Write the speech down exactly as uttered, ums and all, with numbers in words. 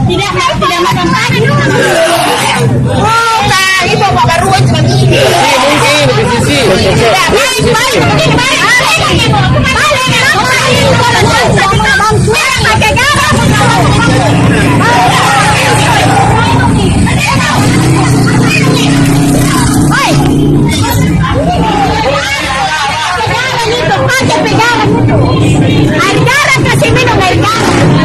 Tidak, tidak makan panen. Oh, Kak, itu Pak Baru cuma gini. Tidak, baik, baik, baik, baik, baik. Pakai garam. Hoi. Pakai garam itu, pakai garam itu. Air garam, kasih minum air garam.